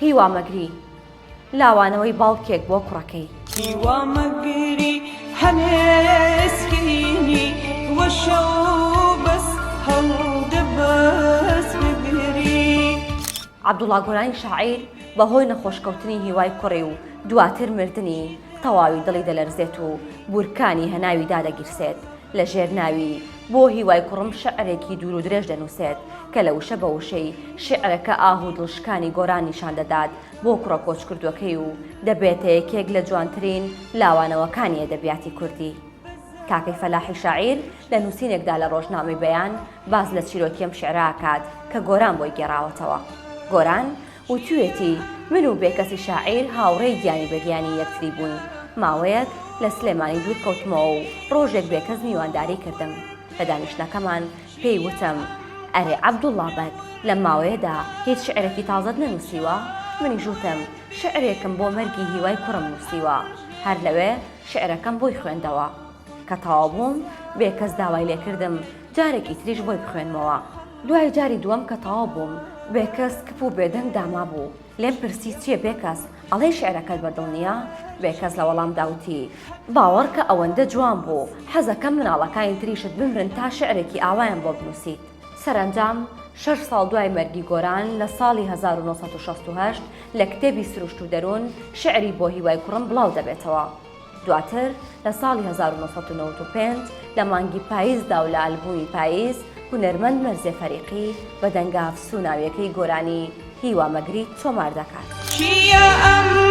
هیوا مەگری، لاوانەوەی باوکێک بۆ کوڕەکەی. هیوا مەگری هەنێسکینی وە شەو بەس هەڵدە بەس بگری. عەبدوڵا گۆرانی شاعیر بە هۆی نەخۆشکەوتنی هیوای کوڕی و دواتر مردنی، تەواوی دڵی دەلەرزێت و بورکانی هەناوی دادەگیرسێت، لە ژێر ناوی، بۆ هیوای کوڕم شیعرێکی دوور و درێژ دەنووسێت کە لە وشە بە وشەی شیعرەکە ئاه و دڵشکانی گۆران نیشان دەدات بۆ کوڕە کۆچکردووەکەی و دەبێتە یەکێک لە جوانترین لاوانەوەکانی ئەدەبیاتی کوردی. کاکەی فەلاحی شاعیر لە نووسینێکدا لە ڕۆژنامەی بەیان باس لە چیرۆکی ئەم شیعرە ئەکات کە گۆران بۆی گێڕاوەتەوە. گۆران وتوویەتی، من و بێکەسی شاعیر هاوڕێی گیانی بە گیانی یەکتری بووین. ماوەیەک لە سلێمانی دوور کەوتمەوە و ڕۆژێک بێکەس میوانداری کردم. لە دانیشتنەکەمان پێی وتم، ئەرێ عەبدوڵڵا بەگ، لەم ماوەیەدا هیچ شیعرێکی تازەت نەنووسیوە؟ منیش وتم، شیعرێکم بۆ مەرگی هیوای کوڕم نووسیوە. هەر لەوێ شیعرەکەم بۆی خوێندەوە. کە تەواو بووم، بێکەس داوای لێکردم جارێکی تریش بۆی بخوێنمەوە. دوای جاری دووەم کە تەواو بووم، بێکەس کپ و بێدەنگ دامابوو. لێم پرسی چییە بێکەس، ئەڵێی شیعرەکەت بە دڵ نییە؟ بێکەس لە وەڵامدا وتی، باوەڕکە ئەوەندە جوان بوو، حەزەکەم مناڵەکانی تریشت بمرن تا شیعرێکی ئاوایان بۆ بنووسیت. سەرەنجام شەش ساڵ دوای مەرگی گۆران لە ساڵی 1968 لە کتێبی سروشت و دەروون شیعری بۆ هیوای کوڕم بڵاو دەبێتەوە. دواتر لە ساڵی 1995 لە مانگی پاییزدا و لە ئەلبوومی پاییز هونەرمەند مەرزێ فەریقی بە دەنگە ئەفسووناویەکەی گۆرانی هیوا مەگری تۆمار دەکات. چییە ئەم.